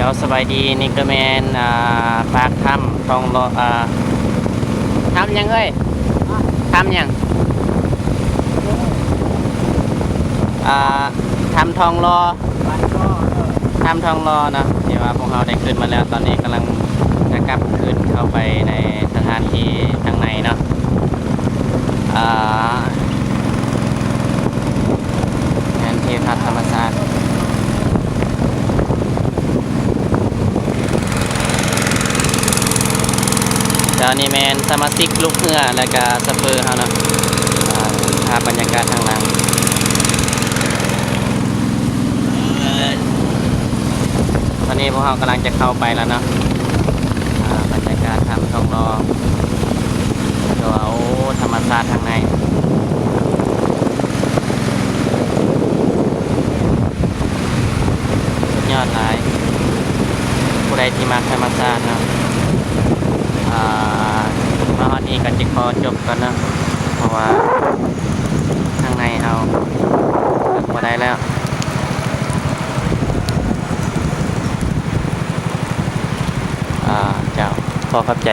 ເຈົ້າ ສະບາຍດີ ນີ້ກໍແມ່ນ ອ່າ ປາກຖ້ຳທອງລໍ ອ່າ ຖ້ຳຫຍັງເອີຍ? ຖ້ຳຫຍັງ? ອ່າ ຖ້ຳທອງລໍ ຖ້ຳທອງລໍເນາະ ທີ່ວ່າພວກເຮົາໄດ້ຂຶ້ນມາແລ້ວ ຕອນນີ້ກຳລັງຈະກັບຄືນເຂົ້າໄປໃນສະຖານທີ່ທາງໃນເນາະ. ອ່າ ແມ່ນທີ່ພັກທຳມະຊາດ ແຖວນີ້ແມ່ນສະມາຊິກລູກເຮືອ ແລະກະຊອບເຟີເຮົາເນາະ. ອ່າ ພາບບັນຍາກາດທາງຫຼັງ ຕອນນີ້ພວກເຮົາກຳລັງຈະເຂົ້າໄປແລ້ວເນາະ. ອ່າ ບັນຍາກາດຖ້ຳທອງລໍ ແຕ່ວ່າ ໂອ້ ທຳມະຊາດທາງໃນ ສຸດຍອດຫຼາຍ. ຜູ້ໃດທີ່ມັກທຳມະຊາດເນາະ ອ່າ ມາຮອດນີ້ກໍຈະຂໍຈົບກ່ອນເນາະ ເພາະວ່າທາງໃນເຮົາເບິ່ງບໍ່ໄດ້ແລ້ວ. ອ່າ ເຈົ້າ ຂໍຂອບໃຈ.